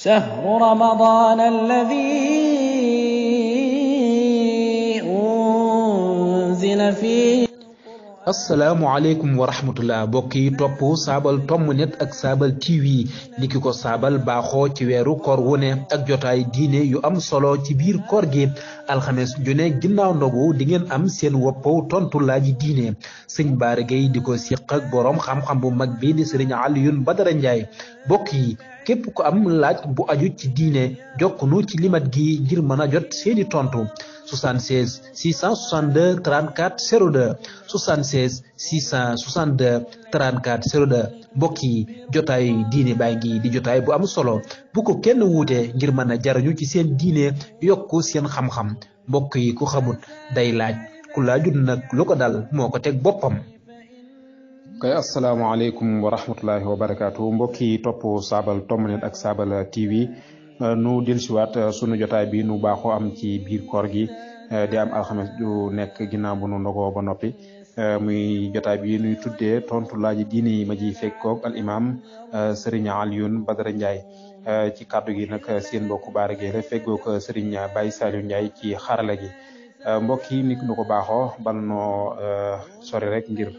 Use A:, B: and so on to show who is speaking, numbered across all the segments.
A: شهر رمضان الذي أنزل فيه.
B: asalaamaaleykum wa rahmatullah mbokk yi topp saabal tomb net ak saabal TV ni ki ko saabal baaxoo ci weeru koor wu ne ak jotaay diine yu am solo ci biir koor gi alxames ju ne ginnaaw ndogu di ngeen am seen woppaw tontu laaji diine sëñ Bara Gaye di ko siq ak boroom xam-xam bu mag bi di sëriñ Alioune Badara Ndiaye mbokk yi képp ku am laaj bu aju ci diine jokkunu ci limat gi ngir mën a jot seeni tontu 76 662 34 02 76 662 34 02 mbokk yi jotaay diine baa ngi di jotaay bu am solo bu ko kenn wuute ngir mën a jariñu ci seen diine yokku seen xam-xam mbokk yi ku xamut day laaj ku laajut nag lu ko dal moo ko teg boppam.
C: kay asalaamaaleykum wa rahmatullahi wa barakaatu mbokk yi topp saabal tomb net ak saabal TV nu dellusiwaat sunu jotaay bi nu baaxoo am ci biir koor gi di am alxames ju nekk ginnaaw bu nu ndogoo ba noppi muy jotaay bi nuy tuddee tontu laaji diine yi ma ji fekkoog al imam Serigne Alioune Badara Ndiaye ci kàddu gi nag seen mbokku Bara Gaye la fekkoog Serigne Baye Saliou Ndiaye ci xarala gi mbokk yi ni nu ko baaxoo bal noo sori rek ngir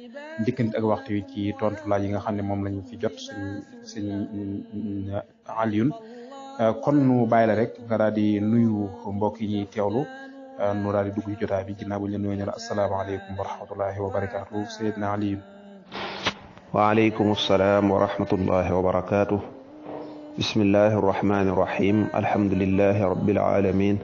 C: ndikkante ak waxtu wi ci tontu laaj yi nga xam ne moom lañu fi jot suñ Alioune kon nu bàyyi la rek nga daal di nuyu mbokk yi ñuy teewlu nu daal di dugg ci jotaay bi ginnaaw bu ñu leen nuyoo ñu la asalaamaaleykum wa rahmatullahi wa barakaatu Seydina Alioune.
D: waaleykum salaam wa rahmatullahi wa barakaatu. bismillahi rahmaani rahim alhamdulillahi rabbil alamin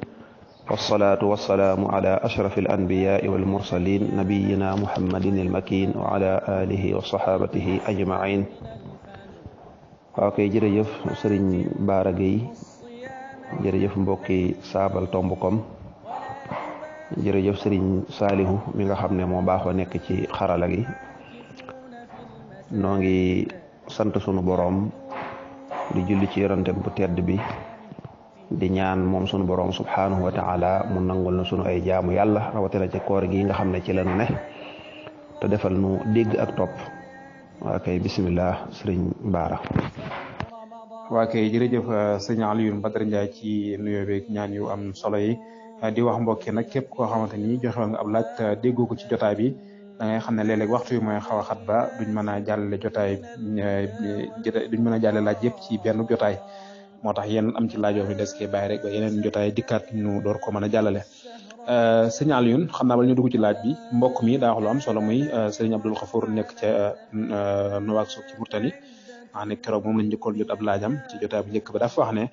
D: wasalaatu wasalaamu ala ashraf al anbiyaai wal mursalin nabiyina muhammadin al makin wa ala alihi wa sahabatihi ajmain waaw kay jërëjëf sëriñ Bara Gaye jërëjëf mbokki saabal tomb kom jërëjëf sëriñ Saalihu mi nga xam ne moo baaxoo nekk ci xarala gi noo ngi sant sunu boroom di julli ci yonente bu tedd bi di ñaan moom sunu boroom subhanahu wa taala mu nangul na sunu ay jaamu yàlla rawatina ci koor gi nga xam ne ci lañu ne te defal nu dégg ak topp waa kay bismillah sëriñ Bara.
C: waa kay jërëjëf sëñ Alioune Badara Ndiaye ci nuyoo beeg ñaan yu am solo yi di wax mbokk yi nag képp koo xamante ni joxe nga ab laaj déggoo ko ci jotaay bi da ngay xam ne léeg-léeg waxtu yi mooy xaw a xat ba duñ mën a jàllale jotaay duñ mën a jàllale laaj yëpp ci benn jotaay moo tax yéen am ci laaj yoo fi des kee bàyyi rek ba yeneen jotaay dikkaat ñu door ko mën a jàllale. sëñ Alioune xam naa bala ñu dugg ci laaj bi mbokk mi daa wax lu am solo muy sëriñ Abdul Xafour nekk ca Nouakchott ci Mauritanie wax ne keroog moom lañ njëkkoon jot ab laajam ci jotaay bu njëkk ba dafa wax ne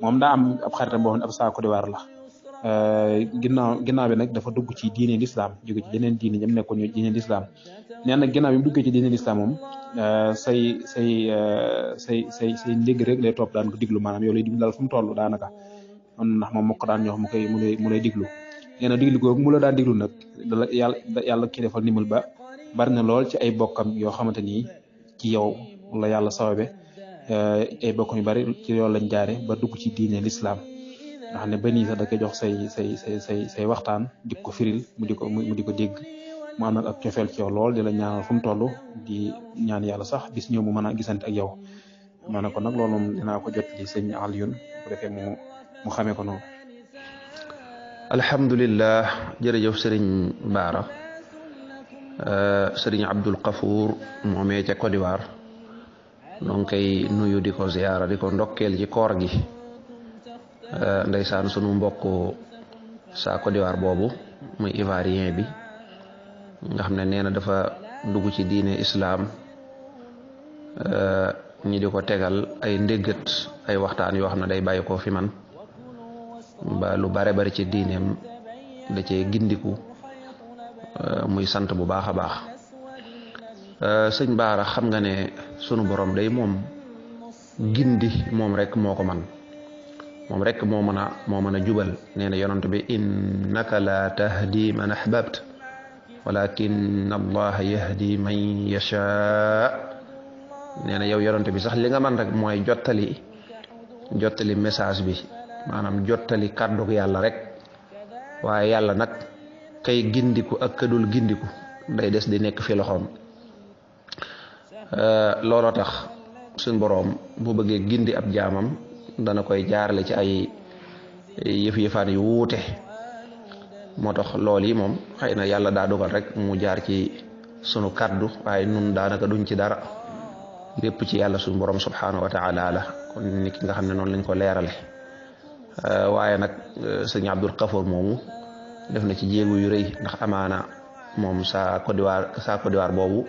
C: moom daa am ab xaritam boo xam ne ab saa Côte d'Ivoire la ginnaaw bi nag dafa dugg ci diine l'islam jóge ci yeneen diine ñam nekkoon ñu diine l'islam nee na ginnaaw bi mu duggee ci diine l'islam moom say ndégg rek lay topp daan ko diglu maanaam yow lay diglu daal fu mu toll daanaka ndax moom moo ko daan ñoo mu lay diglu nee na diglu googu mu la daan diglu nag yàlla kii defal nimal ba bari na lool ci ay bokkam yoo xamante ni ci yow la yàlla sababe ay bokkam yu bari ci yow lañ jaare ba dugg ci diine l'islam nga xam ne ba nii sax da koy jox say waxtaan di ko firil mu di ko dégg mu am nag ak cofeel ci yow lool di la ñaanal fu mu toll di ñaan yàlla sax bis ñëw mu mën a gisante ak yow ma ne ko nag loolu moom dinaa ko jot li sëñ Alioune bu defee mu xamee ko noonu.
D: alhamdulillah jërëjëf sëriñ Bara sëriñ Abdul Xafour moomee ca Côte d'Ivoire noo ngi koy nuyu di ko ziyaara di ko ndokkeel ci koor gi ndeysaan sunu mbokk saa Côte d'Ivoire boobu muy ivoirien bi nga xam ne nee na dafa dugg ci diine islam ñi di ko tegal ay ndéggat ay waxtaan yoo xam ne day bàyyi ko fi man ba lu bare bari ci diineem da cee gindiku muy sant bu baax a baax sëñ Bara xam nga ne sunu borom day moom gindi moom rek moo ko man moom rek moo mën a jubal nee na yonent bi innaka la tahdi man ahbabt walakin allah yahdi man yasha nee na yow yonent bi sax li nga man rek mooy jottali message bi maanaam jottali kàddug yàlla rek waaye yàlla nag kay gindiku ak kadul gindiku day des di nekk fi loxoom looloo tax suñ boroom bu bëggee gindi ab jaamam dana koy jaarale ci ay yëf-yëfaan yu wuute moo tax loolu yi moom xëy na yàlla daa dogal rek mu jaar ci sunu kaddu waaye nun daanaka duñ ci dara lépp ci yàlla suñu borom subhanahu wa taala la kon ni ki nga xam ne noonu lañ ko leerale waaye nag sëñ Abdul Xafoor moomu def na ci jéegu yu rëy ndax amaana moom saa Côte d'Ivoire boobu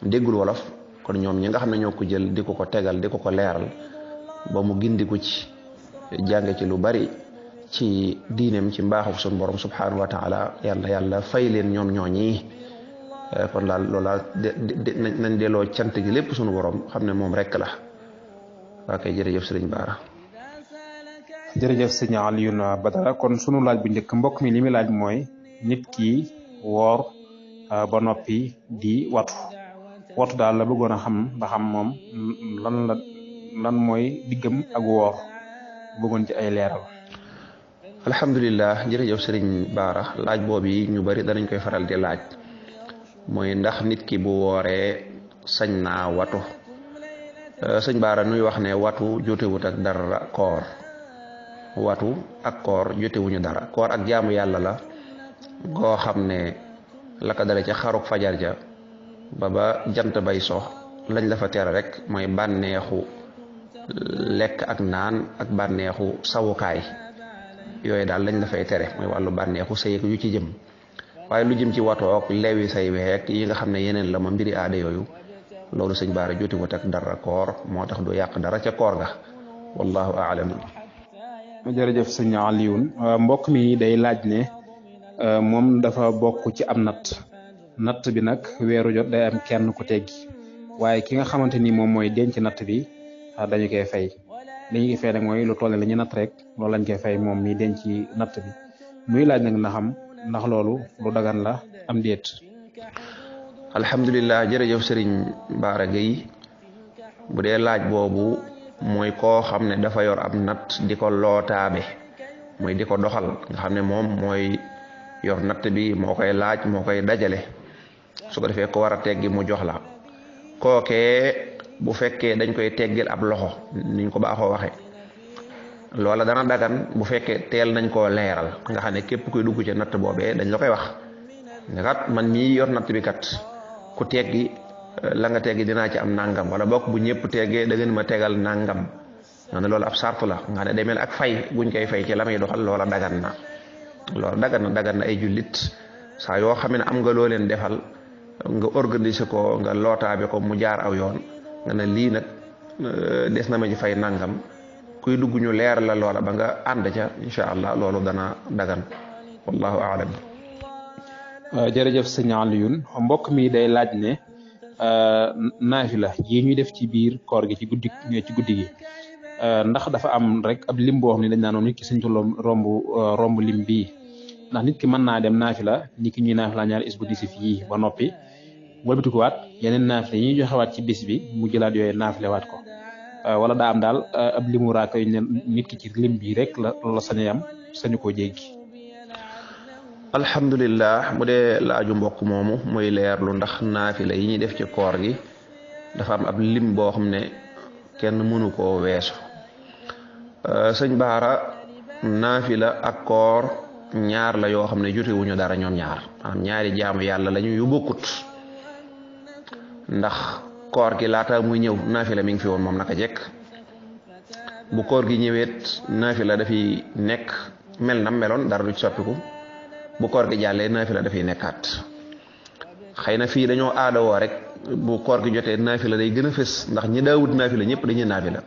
D: déggul wolof kon ñoom ñi nga xam ne ñoo ko jël di ko tegal di ko leeral ba mu gindiku ci jànge ci lu bari ci diineem ci mbaaxu suñu borom subhanahu wa taala yàlla fay leen ñoom ñooñi kon daal loola nañ delloo cant gi lépp suñu borom xam ne moom rek la waa kay jërëjëf sëriñ Baara.
C: jërëjëf sëñ Alioune Badara kon sunu laaj bu njëkk mbokk mi li muy laaj mooy nit ki woor ba noppi di watu daal la bëggoon a xam ba xam moom lan mooy diggam ak woor bëggoon ci ay leeral.
D: alhamdulilah jërëjëf sëriñ Baara laaj boobu ñu bari danañ koy faral di laaj mooy ndax nit ki bu wooree sañ naa watu sëñ Baara nuy wax ne watu jotewut ak dara koor watu ak koor jotewuñu dara koor ak jaamu yàlla la goo xam ne la ko dale ca xaruk fajar ja ba jant bay so lañ la fa tere rek mooy bànneexu lekk ak naan ak bànneexu sawukaay yooyu daal lañ la fay tere mooy wàllu bànneexu sëyeg yu ci jëm waaye lu jëm ci watoog lewi say week yi nga xam ne yeneen la ma mbiri aada yooyu loolu sëñ Baara jotiwut ak dara koor moo tax du yàq dara ca koor ga wallahu aalam.
C: jërëjëf sëñ Alioune mbokk mi day laaj ne moom dafa bokk ci am natt bi nag weeru jot day am kenn ku teggi waaye ki nga xamante ni moom mooy denc natt bi dañu koy fay li ñu koy fay nag mooy lu toll la ñu natt rek loolu lañ koy fay moom mi denc natt bi muy laaj nag na xam ndax loolu lu dagan la am déet.
D: alhamdulilah jërëjëf sëriñ Baara Gueye bu dee laaj boobu mooy koo xam ne dafa yor ab natt di ko lootaabe mooy di ko doxal nga xam ne moom mooy yor natt bi moo koy laaj moo koy dajale su ko defee ko war a teggi mu jox la kookee bu fekkee dañ koy teggil ab loxo niñ ko baaxoo waxe loola dana dagan bu fekkee teel nañ koo leeral nga xam ne képp kuy dugg ci natt boobee dañ la koy wax nga kat man mii yor natt bi kat ku teggi la nga teggi dinaa ci am nangam wala bokk bu ñëpp teggee da ngeen ma tegal nangam nga ne loolu ab sart la nga ne day mel ak fay buñ koy fay ci la may doxal loola dagan na loolu dagan na ay jullit saa yoo xam ne am nga loo leen defal nga organiser ko nga lootaabe ko mu jaar aw yoon nga ne lii nag des na ma ci fay nangam kuy dugg ñu leer la loola ba nga ànd ca incha allah loolu dana dagan wallahu aalam.
C: jërëjëf sëñ Alioune mbokk mi day laaj ne naafila yi ñuy def ci biir koor gi ci guddi gi ndax dafa am rek ab lim boo xam ne dañ naan nit ki sañ ko romb lim bii ndax nit ki mën naa dem naafila nit ki ñuy naafila ñaari isbu disif yi ba noppi walbatikuwaat yeneen naafila yi ñuy joxewaat ci bis bi mu jëlaat yooyu naafilewaat ko wala daa am daal ab limu raaka yu ne nit ki ci lim bii rek la sañ a yam sañu koo jéggi.
D: alhamdulilah bu dee laaju mbokk moomu muy leerlu ndax naafila yi ñuy def ci koor gi dafa am ab lim boo xam ne kenn mënu koo weesu sëñ Baara naafila ak koor ñaar la yoo xam ne jotewuñu dara ñoom ñaar maanaam ñaari jaamu yàlla lañu yu bokkut ndax koor gi laata muy ñëw naafila mi ngi fi woon moom naka jekk bu koor gi ñëweet naafila dafiy nekk mel na meloon dara du ci soppiku bu koor gi jàllee naafila dafay nekkaat xëy na fii dañoo aadawoo rek bu koor gi jotee naafila day gën a fës ndax ñi daawut naafila ñëpp dañuy naafila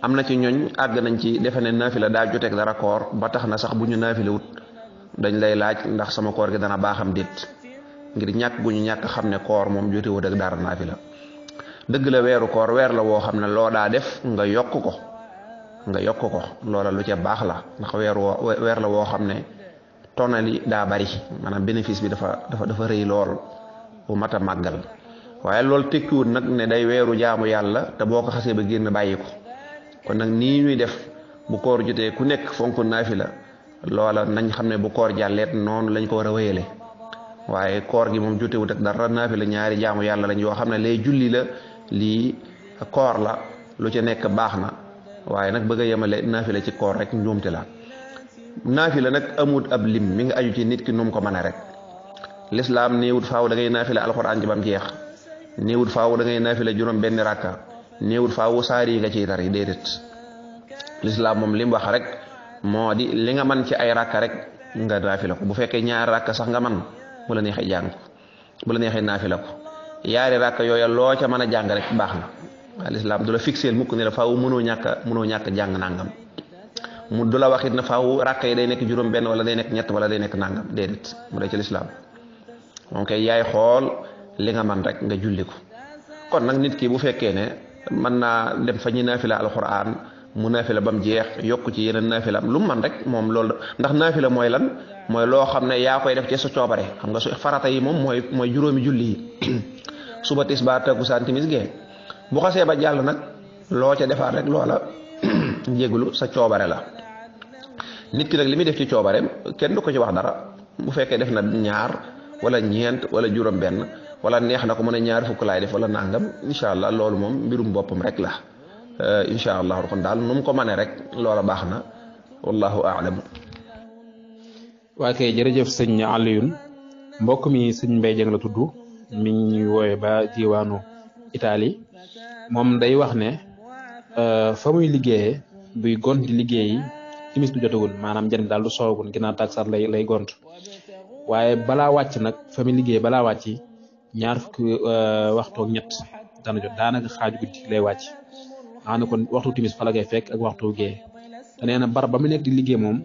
D: am na ci ñooñ àgg nañ ci defe ne naafila daa joteeg dara koor ba tax na sax bu ñu naafila wut dañ lay laaj ndax sama koor gi dana baaxam déet ngir ñàkk gu ñu ñàkk xam ne koor moom jotewut ak dara naafila dëgg la weeru koor weer la woo xam ne loo daa def nga yokk ko loola lu ca baax la ndax weer la woo xam ne tonali daa bari maanaam bénéfice bi dafa rëy lool bu mat a màggal waaye loolu tekkiwut nag ne day weeru jaamu yàlla te boo ko xasee ba génn bàyyi ko kon nag nii ñuy def bu koor jotee ku nekk fonk naafila loola nañ xam ne bu koor jàlleet noonu lañ ko war a wéyale waaye koor gi moom jotewut ak dara naafila ñaari jaamu yàlla lañ yoo xam ne lay julli la lii koor la lu ca nekk baax na waaye nag bëgg a yemale naafila ci koor rek njuumte la. naafila nag amut ab lim mi ngi aju ci nit ki nu mu ko mën a rek. lislaam néewut faaw da ngay naafila alxuraan ji bam jeex, néewut faaw da ngay naafila juróom benn rakka, néewut faaw saar yi nga ciy tari déedéet. lislaam moom li mu wax rek moo di li nga man ci ay rakka rek nga naafila ko. bu fekkee ñaari rakka sax nga man bu la neexee jàng ko, bu la neexee naafila ko. yaari rakka yooya loo ca mën a jàng rek baax na. waaye lislaam du la fixeel mukk ne la faaw mënoo ñàkk jàng nangam, mu du la waxit na faaw rakka yi day nekk juróom benn wala day nekk ñett wala day nekk nangam déedéet. mu dee ci lislaam moom kay yaay xool li nga man rek nga julli ko. kon nag nit ki bu fekkee ne mën naa dem fa ñuy naafila alxuraan mu naafila ba mu jeex yokku ci yeneen naafila lu mu man rek moom loolu. ndax naafila mooy lan? mooy loo xam ne yaa koy def ci sa coobare. xam nga su farata yi moom mooy juróomi julli yi suba tisbaar takkusaan timis gee bu xasee ba jàll nag loo ca defaat rek loola njéglu sa coobare la. nit ki nag li muy def ci coobareem kenn du ko ci wax dara. bu fekkee def na ñaar wala ñeent wala juróom benn wala neex na ko mën a ñaar fukk laay def wala nangam incha allah loolu moom mbirum boppam rek la. incha allah kon daal nu mu ko mënee rek loola baax na wallahu aalam.
C: waa kay jërëjëf sëñ Alioune. mbokk mi sëñ Mbaye Dieng la tudd, mi ngi wooye ba diwaanu Italie. moom day wax ne fa muy liggéeyee buy gont di liggéeyi timis du jotagul, maanaam jant daal du soogul ginnaaw taksar lay gont. waaye balaa wàcc nag fa muy liggéey balaa wàcc ñaar fukki waxtu ak ñett dana jot, daanaka xaaju guddi lay wàcc. xam ne kon waxtu timis fa la koy fekk ak waxtu gee. te nee na barab ba mu nekk di liggéey moom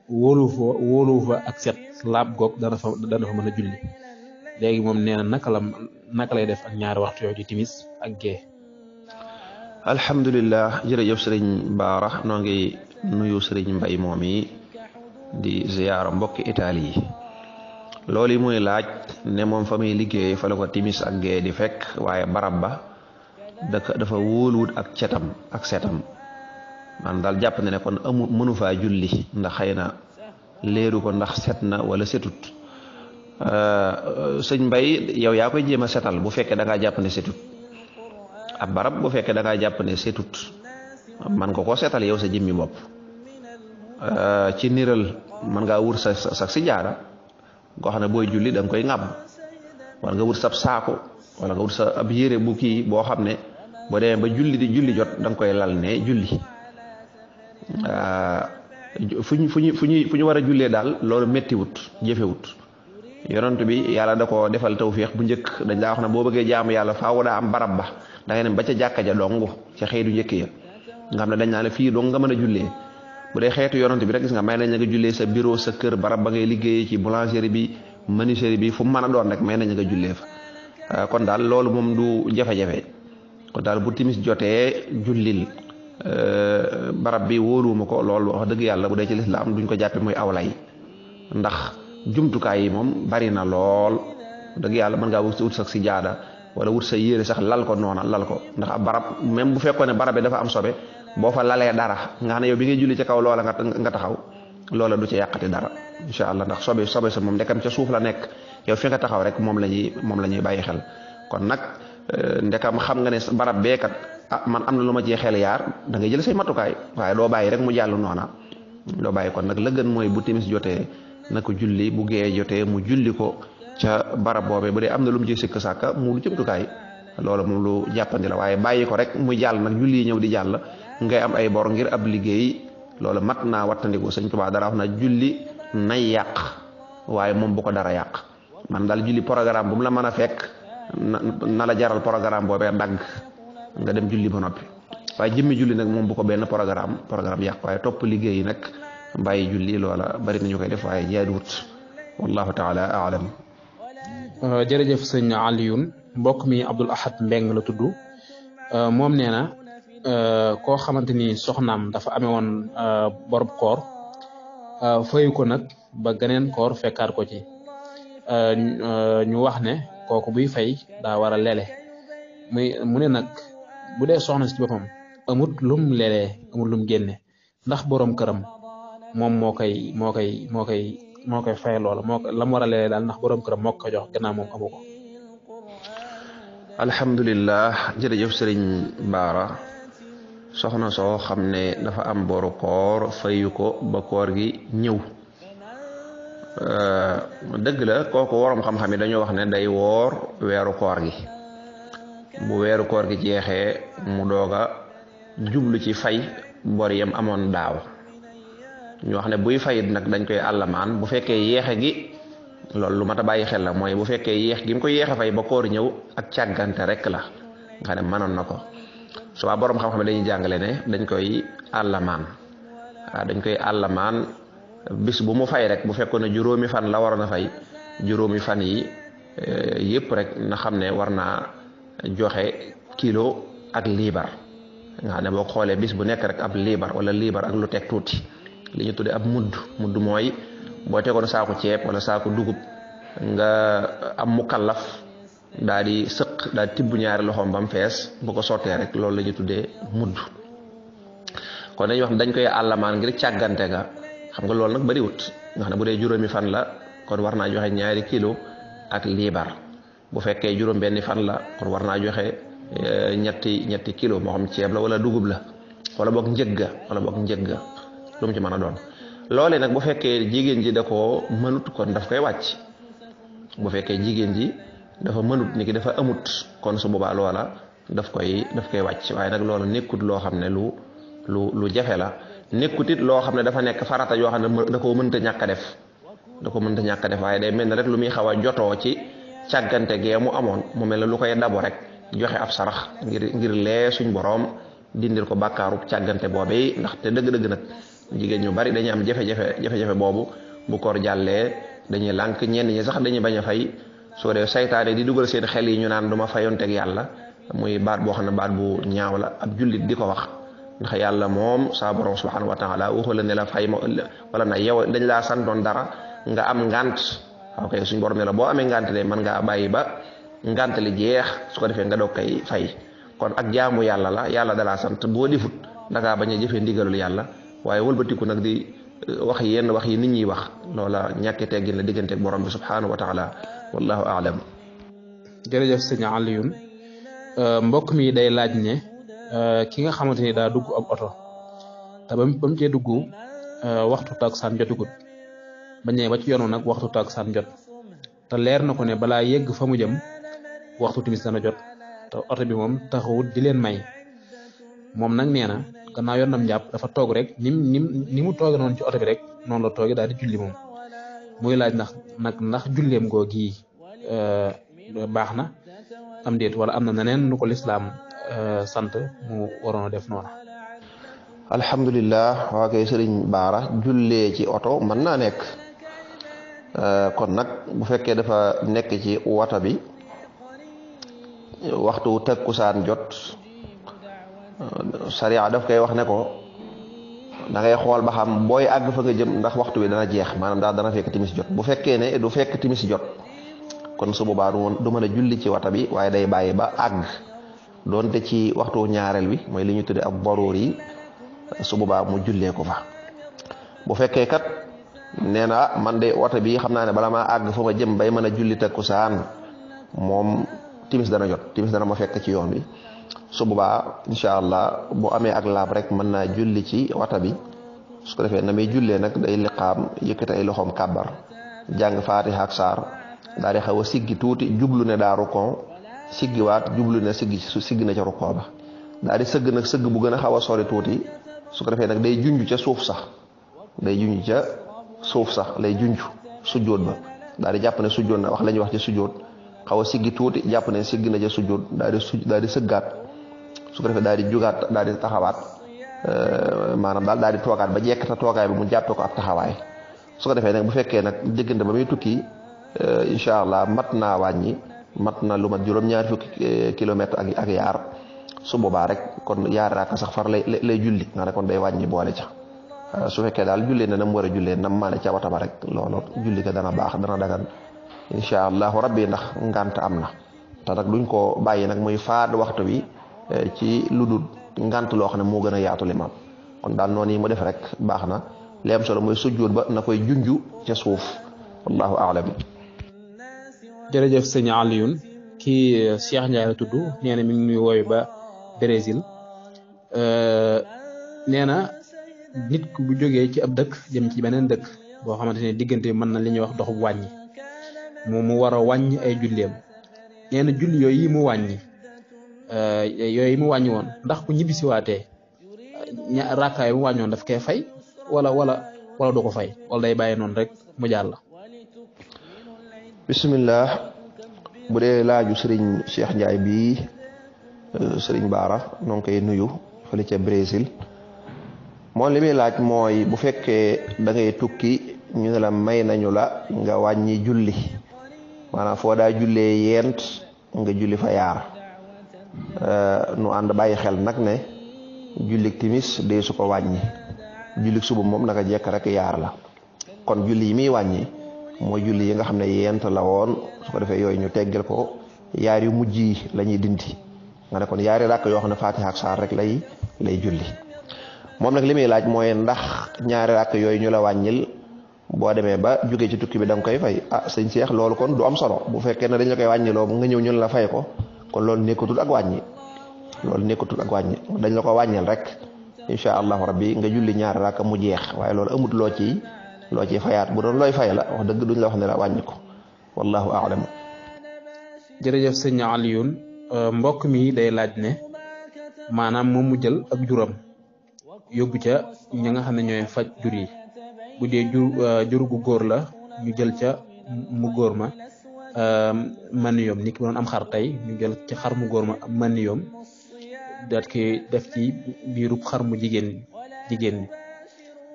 C: wóolu fa ak set laab goog dana fa mën a julli. léegi moom nee na naka lay def ak ñaari waxtu yooyu di timis ak gee.
D: alhamdulilah jërëjëf sëriñ Baara noo ngi nuyu sëriñ Mbay moom yi di ziyaara mbokki Italie yi. loolu yi muy laaj ne moom fa muy liggéey fa la ko timis ak gee di fekk, waaye barab ba dafa wóoluwut ak cetam ak setam. man daal jàpp ne kon mënu faa julli ndax xëy na leeru ko ndax set na wala setut. sëñ Mbay yow yaa koy jéem a setal bu fekkee da ngaa jàpp ne setut. ab barab bu fekkee da ngaa jàpp ne setut man nga koo setal yow sa jëmmi bopp. ci niral man ngaa wut sa si jaara goo xam ne booy julli da nga koy ŋàbb, wala nga wut sab saako wala nga wut sa ab yére bu kii boo xam ne boo demee ba julli jot da nga koy lal ne julli. fu ñu war a jullee daal loolu méttiwut jëfewut. yonent bi yàlla da ko defal tawfiix bu njëkk dañ daa wax ne boo bëggee jaamu yàlla faaw daa am barab ba da ngay dem ba ca jàkka ja dong ca xëytu njëkk ya nga xam ne dañ naa ne fii dong nga mën a jullee. bu dee xeetu yonent bi rek gis nga may nañ la nga jullee sa bureau sa kër barab ba ngay liggéeyee ci boulangerie bi menuiserie bi fu mu mën a doon rek may nañ nga jullee fa. kon daal loolu moom du jafe-jafe. kon daal bu timis jotee jullil. barab bi wóoluwuma ko loolu wax dëgg yàlla bu dee ci lislaam duñ ko jàppe muy awlay, ndax jumtukaay yi moom bari na lool. dëgg yàlla mën ngaa wut sax si jaada wala wut sa yére sax lal ko noona lal ko, ndax ab barab même bu fekkoon ne barab bi dafa am sobe boo fa lalee dara nga xam ne yow bi ngay julli ci kaw loola nga taxaw loola du ci yàqati dara incha allah, ndax sobe sa moom ndekam ca suuf la nekk, yow fi nga taxaw rek moom la ñuy bàyyi xel. kon nag ndekam xam nga ne barab beekat man am na lu ma cee xel yaar da ngay jël say matukaay, waaye doo bàyyi rek mu jàll noona doo bàyyi. kon nag la gën mooy bu timis jotee na ko julli, bu gee jotee mu julli ko ca barab boobee. bu dee am na lu mu ci sikk sàkka mu lu jëmtukaay loolu moom lu jàppandi la, waaye bàyyi ko rek mu jàll nag julli ñëw di jàll ngay am ay bor ngir ab liggéey loolu mat naa wattandiku. Sëñ Tuubaa dara wax na julli nay yàq waaye moom bu ko dara yàq. man daal julli programme bu mu la mën a fekk na la jaral programme boobee dagg nga dem julli ba noppi, waaye jëmmi julli nag moom bu ko benn programme yàq. waaye topp liggéey nag bàyyi julli loola bari nañu koy def waaye jaaduwut wallahu taala aalam.
C: jërëjëf sëñ Alioune. mbokk mi Abdul Ahad Mbeng la tudd. moom nee na koo xamante ni soxnaam dafa amee woon borob koor fayu ko nag ba geneen koor fekkaat ko ci. ñu wax ne kooku buy fay daa war a lele mu ne nag bu dee soxna si ci boppam amut lum lelee amut lum génne, ndax borom këram moom moo koy fay loola lam war a lelee daal ndax borom këram moo ko jox gannaaw moom amu ko.
D: alhamdulillah jërëjëf sëriñ Baara soxna soo xam ne dafa am boru koor fayu ko ba koor gi ñëw dëgg la kooku waroom xam-xam yi dañoo wax ne day woor weeru koor gi bu weeru koor gi jeexee mu dooga jublu ci fay bor yam amoon daaw ñu wax ne buy fayit nag dañ koy àllamaan bu fekkee yeexe gi loolu lu mat a bàyyi xel la mooy bu fekkee yeex gi mu ko yeexe fay ba koor ñëw ak càggante rek la nga xam ne mënoon na ko su waa borom xam-xam dañuy jàngale ne dañ koy àllamaan dañ koy àllamaan bis bu mu fay rek bu fekkoon ne juróomi fan la waroon a fay juróomi fan yi yëpp rek na xam ne war naa joxe kilo ak liibar nga xam ne boo xoolee bis bu nekk rek ab liibar wala liibar ak lu teg tuuti li ñu tuddee ab mudd mooy boo tegoon saako ceeb wala saako dugub nga am mukallaf daal di sëq daal di tibb ñaari loxoom ba mu fees bu ko sottee rek loolu la ñu tuddee mudd kon dañuy wax dañ koy àllamaan ngir càggante ga xam nga loolu nag bariwut nga xam ne bu dee juróomi fan la kon war naa joxe 2 kilo ak liibar bu fekkee juróom benni fan la kon war naa joxe ñetti kilo moo xam ceeb la wala dugub la wala boog njëgga lu mu ci mën a doon loolee nag bu fekkee jigéen ji da koo mënut kon daf koy wàcc bu fekkee jigéen ji dafa mënut ni ki dafa amut kon su boobaa loola daf koy wàcc waaye nag loola nekkut loo xam ne lu jafe la nekkut it loo xam ne dafa nekk farata yoo xam ne da koo mënta ñàkk a def waaye day mel ne rek lu muy xaw a jotoo ci càggante gee mu amoon mu mel ne lu koy dabo rek joxe ab sarax ngir lee suñ boroom dindil ko bàkkaaru càggante boobee ndaxte dëgg-dëgg nag jigéen ñu bari dañuy am jafe-jafe boobu bu koor jàllee dañuy lànk ñenn ñi sax dañuy bañ a fay soo dee saytaane di dugal seen xel yi ñu naan duma fayonteeg yàlla muy baat boo xam ne baat bu ñaaw la ab jullit di ko wax ndax yàlla moom saa borom subhanahu wa taala waxu la ne la fay ma wala na yow dañ laa santoon dara nga am ngant ok suñ borom ne la boo amee ngant de mën ngaa bàyyi ba ngant li jeex su ko defee nga doog koy fay kon ak jaamu yàlla la yàlla dalaa sant boo defut dangaa bañ a jëfee ndigalul yàlla waaye wëlbatiku nag di wax yenn wax yi nit ñi wax loola ñàkk teggin la diggante ak borom bi subhanahu wa taala wallahu aalam.
B: jërëjëf sëñ Alioune mbokk mi day laaj ne ki nga xamante ni daa dugg ab oto te ba mu cee dugg waxtu takkusaan jotugut ba ñëwee ba ci yoonu nag waxtu takkusaan jot te leer na ko ne balaa yegg fa mu jëm waxtu timis dana jot te oto bi moom taxawut di leen may moom nag nee na gannaaw yor nam njàpp dafa toog rek ni mu tooge noonu ci oto bi rek noonu la tooge daal di julli moom muy laaj ndax julleem googi baax na am déet wala am na neneen nu ko lislaam sant mu waroon a def noonu.
D: alhamdulilah waa kay sëriñ Baara jullee ci oto mën naa nekk kon nag bu fekkee dafa nekk ci wata bi waxtu takkusaan jot sariya daf koy wax ne ko da ngay xool ba xam booy àgg fa nga jëm ndax waxtu bi dana jeex maanaam daal dana fekk timis jot bu fekkee ne du fekk timis jot kon su boobaa du mën a julli ci wata bi waaye day bàyyi ba àgg doonte ci waxtu ñaareel bi mooy li ñu tudde ab baruur yi su boobaa mu jullee ko fa bu fekkee kat nee na man de wata bi xam naa ne bala maa àgg fa ma jëm bay mën a julli takkusaan moom timis dana jot timis dana ma fekk ci yoon bi su boobaa incha allah bu amee ak laab rek mën naa julli ci wata bi su ko defee na muy jullee nag day liqaam yëkkati ay loxoom kàbbar jàng faatiha ak saar daal di xaw a siggi tuuti jublu ne daa rukon siggiwaat jublu ne siggi na ca rukon ba daal di sëgg nag sëgg bu gën a xaw a sori tuuti su ko defee nag day junj ca suuf sax lay junj sujjóot ba daal di jàpp ne sujjóot na wax la ñuy wax ci sujjóot xaw a siggi tuuti jàpp ne siggi na ca sujjóot daal di sëggaat su ko defee daal di jugaat daal di taxawaat maanaam daal di toogaat ba jekk ta toogaay bi mu jàppee ko ab taxawaay su ko defee nag bu fekkee nag diggante ba muy tukki incha allah mat naa wàññi mat na lu mat juróom-ñaari fukki kilomètre ak yaar su boobaa rek kon yaar raaka sax far lay julli nga ne kon day wàññi boole ca su fekkee daal jullee na nam war a jullee nam maane ca wata ba rek loolu julli ko dana baax dana dagan incha allahu rabbi ndax ngant am na te nag duñ ko bàyyi nag muy faat waxtu bi ci lu dul ngant loo xam ne moo gën a yaatu limaam kon daal noonu yi mu def rek baax na li am solo mooy sujjóot ba na koy junju ca suuf wallahu aalam.
B: jërëjëf sëñ Alioune kii Cheikh Ndiaye la tudd nee na mi ngi nuy wooyu ba Brésil nee na nit ku bu jógee ci ab dëkk jëm ci beneen dëkk boo xamante ne diggante mën na li ñuy wax doxub wàññi mu war a wàññi ay julleem nee na julli yooyu mu wàññi woon ndax ku ñibbisiwaatee rakkaay mu wàññoon daf koy fay wala du ko fay wala day bàyyi noonu rek mu jàll.
E: bismillah bu dee laaju sëriñ Cheikh Ndiaye bii sëriñ Baara noo ngi koy nuyu fële ca Brésil moom li muy laaj mooy bu fekkee da ngay tukki ñu ne la may nañu la nga wàññi julli maanaam foo daa jullee yent nga julli fa yaar nu ànd bàyyi xel nag ne jullik timis dee su ko wàññi jullik suba moom naka jekk rek yaar la kon julli yi muy wàññi mooy julli yi nga xam ne yent la woon su ko defee yooyu ñu teggal ko yaar yu mujj yi la ñuy dindi nga ne kon yaari ràkk yoo xam ne Fatiha ak saar rek lay julli moom nag li muy laaj mooy ndax ñaari ràkk yooyu ñu la wàññil boo demee ba jógee ci tukki bi da nga koy fay sëñ Cheikh loolu kon du am solo bu fekkee ne dañ la koy wàññiloo nga ñëw ñun la fay ko kon loolu nekkatul ak wàññi dañ la ko wàññil rek incha allahu rabbi nga julli ñaari ràkk mu jeex waaye loolu amut loo ci fayaat bu doon looy fay la wax dëgg duñ la wax ne la wàññi ko wallahu a'lam.
B: jërëjëf sëñ Alioune mbokk mi day laaj ne maanaam moom mu jël ak juram yóbbu ca ñi nga xam ne ñooy faj jur yi bu dee jur gu góor la ñu jël ca mu góor ma maniyom ni ki doon am xar tey ñu jël ci xar mu góor ma maniyom daat ki def ci biirub xar mu jigéen bi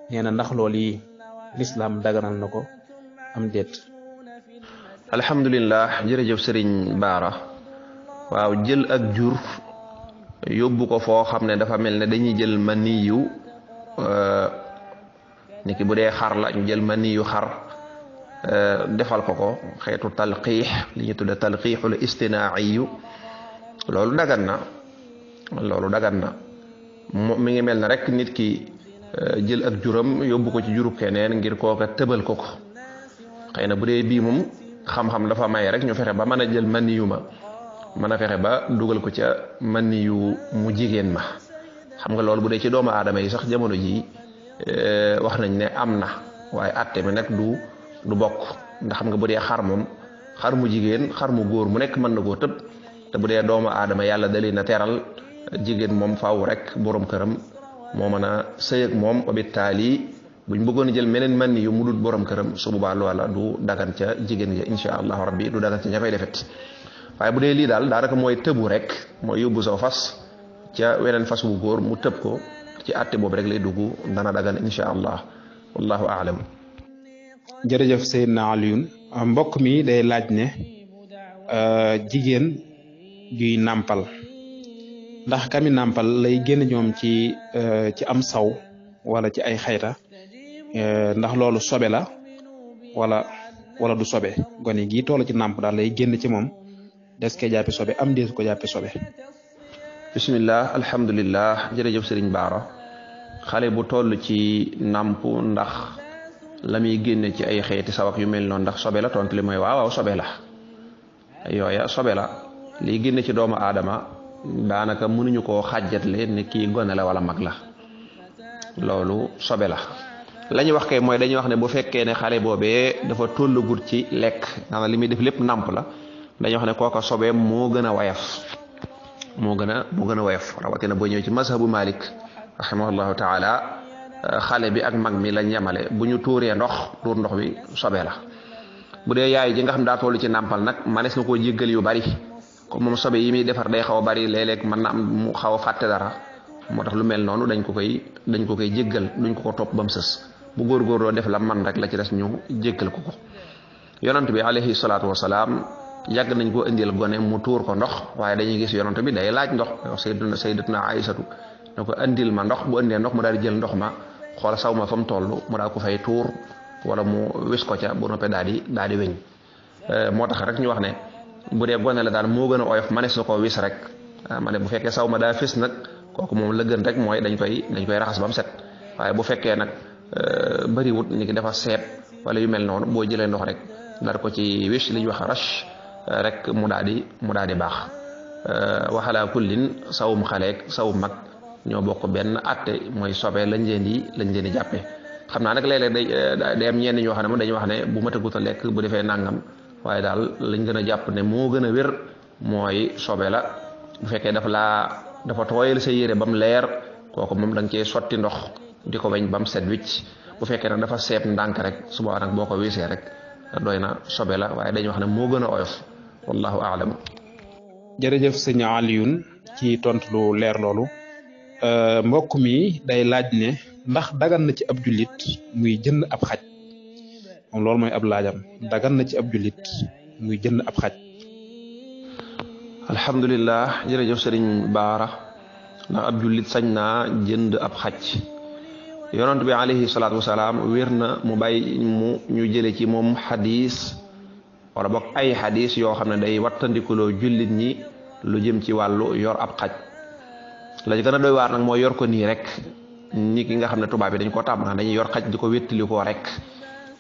B: nee na ndax loolu yi lislaam daganal na ko am déet.
D: alhamdulilah jërëjëf sëriñ Baara waaw jël ak jur yóbbu ko foo xam ne dafa mel ne dañuy jël maniyu niki bu dee xar la ñu jël maniyu xar defal ko xeetu talqiix li ñu tudde talqiixul istinaa'iyu loolu dagan na mi ngi mel ne rek nit ki jël ak juram yóbbu ko ci jurub keneen ngir kooka tëbal ko xëy na bu dee bii moom xam-xam dafa may rek ñu fexe ba mën a jël maniyu ma mën a fexe ba dugal ko ca maniyu mu jigéen ma xam nga loolu bu dee ci doomu aadama yi sax jamono ji wax nañ ne am na waaye atte mi nag du bokk ndax xam nga bu dee xar moom xar mu jigéen xar mu góor mu nekk mën na koo tëb te bu dee doomu aadama yàlla da leen a teral jigéen moom faaw rek borom këram moo mën a sëy ak moom obitaali buñ bëggoon a jël meneen man yu mu dul borom këram su boobaa loola du dagan ca jigéen ja insha allahu rabbi du dagan ca ña koy defet waaye bu dee lii daal daanaka mooy tëbu rek mooy yóbbu soo fas ca weneen fas wu góor mu tëb ko ci àtte boobu rek lay dugg dana dagan insha allah wallahu aalam.
B: jërëjëf Seydina Alioune mbokk mi day laaj ne jigéen juy nàmpal ndax kami nàmpal lay génn ñoom ci am saw wala ci ay xayta ndax loolu sobe la wala du sobe gone gi toll ci nàmp daal lay génn ci moom des koy jàppi sobe am deesu ko jàppi sobe.
D: bismillah alhamdulillah jërëjëf sëriñ Baara xale bu toll ci nàmp ndax la muy génne ci ay xeeti sawak yu mel noonu ndax sobe la tontu li mooy waaw sobe la yooya sobe la liy génne ci doomu aadama daanaka mënuñu koo xàjjatle ne kii gone la wala mag la loolu sobe la la ñuy wax kay mooy dañuy wax ne bu fekkee ne xale boobee dafa tollagut ci lekk maanaam li muy def lépp nàmp la dañuy wax ne kooka sobeem moo gën a wayaf rawatina boo ñëw ci mazhabu Malik rahimahullahu taala xale bi ak mag mi lañ yemale bu ñu tuur ndox bi sobe la bu dee yaay ji nga xam daa toll ci nàmpal nag manees na koo jéggal yu bari comme moom sobe yi muy defar day xaw a bari léeg-léeg mën na am mu xaw a fàtte dara moo tax lu mel noonu dañ ko koy jéggal duñ ko topp ba mu sës bu góorgóorloo def la man rek la ci des ñu jéggal ko yonent bi alayhi salaatu wasalaam yàgg nañ ko indil gone mu tuur ko ndox waaye dañuy gis yonent bi day laaj ndox sayyidatuna Aysatu ne ko indil ma ndox bu indee ndox mu daal di jël ndox ma xool saw ma fa mu toll mu daal ko fay tuur wala mu wis ko ca bu noppee daal di weñ moo tax rek ñu wax ne bu dee gone la daal moo gën a oyof manees na koo wis rek ma ne bu fekkee saw ma daa fis nag kooku moom la gën rek mooy dañ koy raxas ba mu set waaye bu fekkee nag bëriwut ni ki dafa seet wala yu mel noonu boo jëlee ndox rek dar ko ci wis li ñuy wax rash rek mu daal di baax waxalaa kullin sawum xaleeg sawum mag ñoo bokk benn atte mooy sobe lañ leen di jàppee. xam naa nag léeg-léeg day am ñenn ñoo xam ne moom dañuy wax ne bu matagut a lekk bu defee nangam waaye daal lañ gën a jàpp ne moo gën a wér mooy sobe la. bu fekkee dafa tooyal sa yére ba mu leer kooku moom da nga cee sotti ndox di ko weñ ba mu set wicc. bu fekkee nag dafa seet ndànk rek suba nag boo ko wisee rek doy na sobe la waaye dañuy wax ne moo gën a oyof wallahu aalam.
C: jërëjëf sëñ Alioune ci tontu lu leer loolu mbokk mi day laaj ne ndax dagan na ci ab jullit muy jënd ab xaj moom loolu mooy ab laajam dagan na ci ab jullit muy jënd ab xaj.
D: alhamdulilah jërëjëf sëriñ Baara ndax ab jullit sañ naa jënd ab xaj. yonent bi alayhi salaatu wasalaam wér na mu bàyyi ñu jële ci moom xadis wala boog ay xadis yoo xam ne day wattandikuloo jullit ñi lu jëm ci wàllu yor ab xaj. la gën a doy waar nag mooy yor ko nii rek ni ki nga xam ne tubaab bi dañ ko tàmm dañuy yor xaj di ko wéttalikoo rek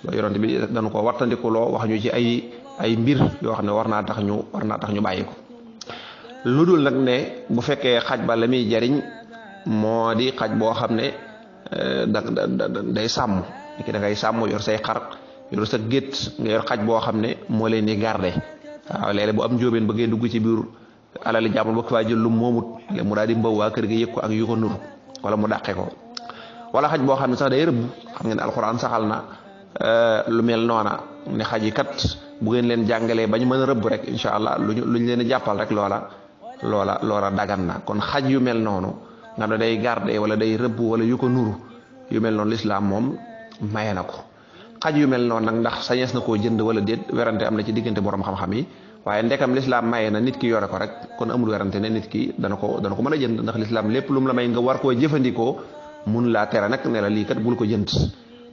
D: loolu yonent bi dañ ko wattandikuloo wax ñu ci ay mbir yoo xam ne war naa tax ñu bàyyi ko. lu dul nag ne bu fekkee xaj ba la muy jariñ moo di xaj boo xam ne day sàmm ki da ngay sàmm yor say xar yor sa gétt nga yor xaj boo xam ne moo leen di garder waaw léeg-léeg bu am njóobeen bëggee dugg ci biir alali jàmbur ba faa jël lu moomut léegi mu daal di mbaw waa kër gi yëg ko ak yu ko nuru wala mu dàqe ko wala xaj boo xam ne sax day rëbb xam ngeen alxuraan saxal na lu mel noona ne xaj yi kat bu ngeen leen jàngalee ba ñu mën a rëbb rek incha allah luñ leen jàppal rek loola dagan na kon xaj yu mel noonu nga ne day garder wala day rëbb wala yu ko nuru yu mel noonu lislaam moom maye na ko. xaj yu mel noonu nag ndax sañees na koo jënd wala déet werante am na ci diggante borom xam-xam yi waaye ndekam lislaam maye na nit ki yore ko rek kon amul werante ne nit ki dana ko mën a jënd ndax lislaam lépp lu mu la may nga war koo jëfandikoo mun laa tere nag ne la lii kat bul ko jënd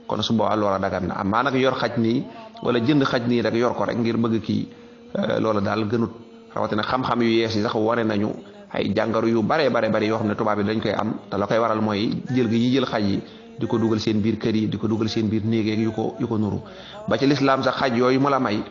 D: kon su boobaa loola dagan na amaa nag yor xaj nii wala jënd xaj nii rek yor ko rek ngir bëgg kii loola daal gënut rawatina xam-xam yu yees yi sax wane nañu ay jàngaro yu bare yoo xam ne tubaab yi dañ koy am te la koy waral mooy jël gi ñi jël xaj yi di ko dugal seen biir kër yi di ko dugal seen biir néeg yu ko nuru ba ci lislaam sax xaj yooyu mu la may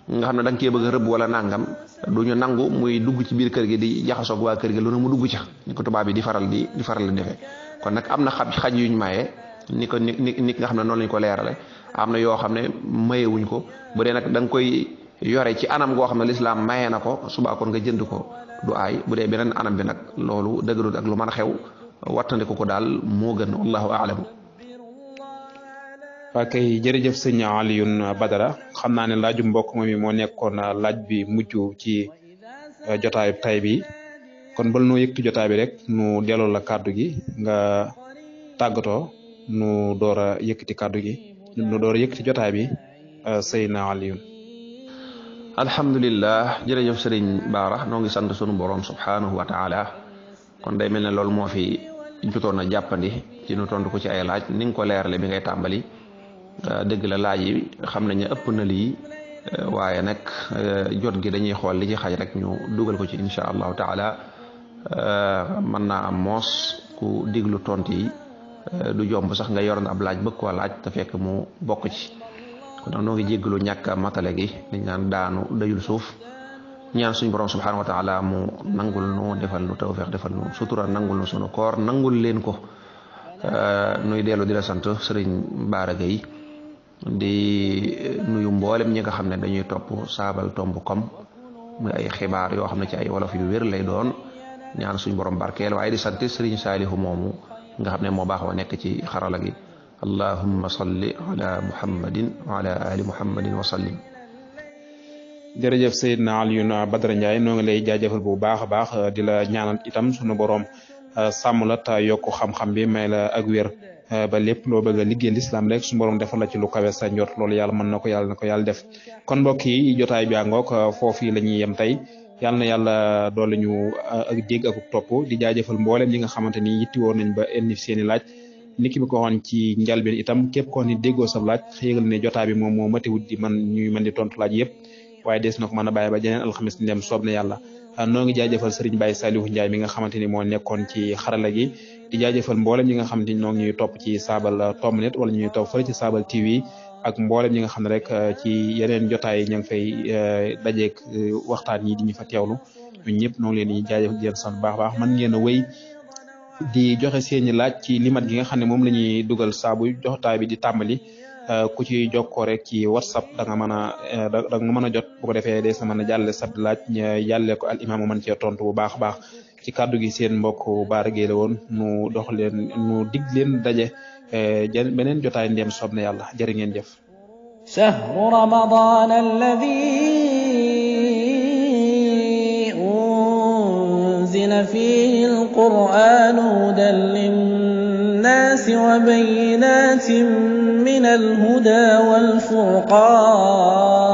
D: nga xam ne da nga cee bëgg a rëbb wala nangam du ñu nangu muy dugg ci biir kër gi di jaxasoog waa kër gi lu ne mu dugg ca ni ko tubaab yi di faral di defee kon nag am na xaj yuñ maye ni nga xam ne noonu lañ ko leerale am na yoo xam ne mayewuñ ko bu dee nag da nga koy yore ci anam goo xam ne lislaam maye na ko subaa kon nga jënd ko du aay bu dee beneen anam bi nag loolu dëgërut ak lu mën a xew wattandiku ko daal moo gën wallahu a'lam.
C: waa kay jërëjëf sëñ Alioune Badara xam naa ne laaju mbokk moom mi moo nekkoon laaj bi mujj ci jotaayu tay bi kon bal noo yëkkati jotaay bi rek nu delloo la kàddu gi nga tàggatoo nu door a yëkkati kàddu gi nu door a yëkkati jotaay bi sëñ Alioune.
D: alhamdulillah jërëjëf sëriñ Baara noo ngi sant sunu borom subhanahu wa taala kon day mel ne loolu moo fi jotoon a jàppandi ci nu tontu ko ci ay laaj ni nga ko leerale bi ngay tàmbali. dëgg la laaj yi xam nañ ne ëpp na lii waaye nag jot gi dañuy xool li ci xaj rek ñu dugal ko ci incha allahu taala mën naa am moos ku diglu tont yi du jomb sax nga yoroon ab laaj bëgg koo laaj te fekk mu bokk ci kon nag noo ngi jéggalu ñàkk matale gi dañ naan daanu dayul suuf ñaan suñu borom subhanahu wa taala mu nangul nu defal nu tawfiq defal nu sutura nangul nu sunu koor nangul leen ko nuy dellu di la sant sëriñ Baara Gueye di nuyu mboolem ñi nga xam ne dañuy topp sabaltomb.com muy ay xibaar yoo xam ne ci ay wolof yu wér lay doon ñaan suñu borom barkeel waaye di sant sëriñ Saalihu moomu nga xam ne moo baax wa nekk ci xarala gi allahumma salli ala muhammadin wa ala ali muhammadin wa sallim.
C: jërëjëf Seydina Alioune Badara Ndiaye noo ngi lay jaajëfal bu baax a baax di la ñaanal itam sunu borom sàmm la te yokk xam-xam bi may la ak wér ba lépp loo bëgg a liggéey lislaam rek su borom defal la ci lu kawe sa njort loolu yàlla mën na ko yàlla def kon mbokk yi jotaay bi àngoog foofu la ñuy yem tey yàlla na yàlla doole ñu ak dégg ak topp di jaajëfal mboolem ñi nga xamante ni yitti woon nañ ba indi seeni laaj niki bi ko waxoon ci njalbeen itam képp koo ni déggoo sa laaj xéegal ne jotaay bi moom moo matiwut di ñuy mën di tontu laaj yëpp waaye des na ko mën a bàyyi ba jeneen alxamis ndem soob na yàlla noo ngi jaajëfal Serigne Baye Saliou Ndiaye mi nga xamante ni moo nekkoon ci xarala gi di jaajëfal mboolem ñi nga xamante ni ñoo ngi ñuy topp ci Sabal.net wala ñuy topp fële ci Sabal TV ak mboolem ñi nga xam ne rek ci yeneen jotaay ña ngi fay dajeeg waxtaan yi di ñu fa teewlu ñun ñëpp noo ngi leen di jaajëfal di leen sant baax a baax man ngeen a wéy di joxe seeni laaj ci limat gi nga xam ne moom la ñuy dugal saabu jotaay bi di tàmbali ku ci jokkoo rek ci WhatsApp da nga mën a jot bu ko defee des na mën a jàlle sab laaj jàlle ko al imam mën cee tontu bu baax a baax ci kàddu gi seen mbokk Bara Gueye la woon nu dox leen nu dig leen daje beneen jotaay ndem soob na yàlla jërë ngeen jëf.
A: شهر رمضان الذي أنزل فيه القرآن هدى للناس وبينات من الهدى والفرقان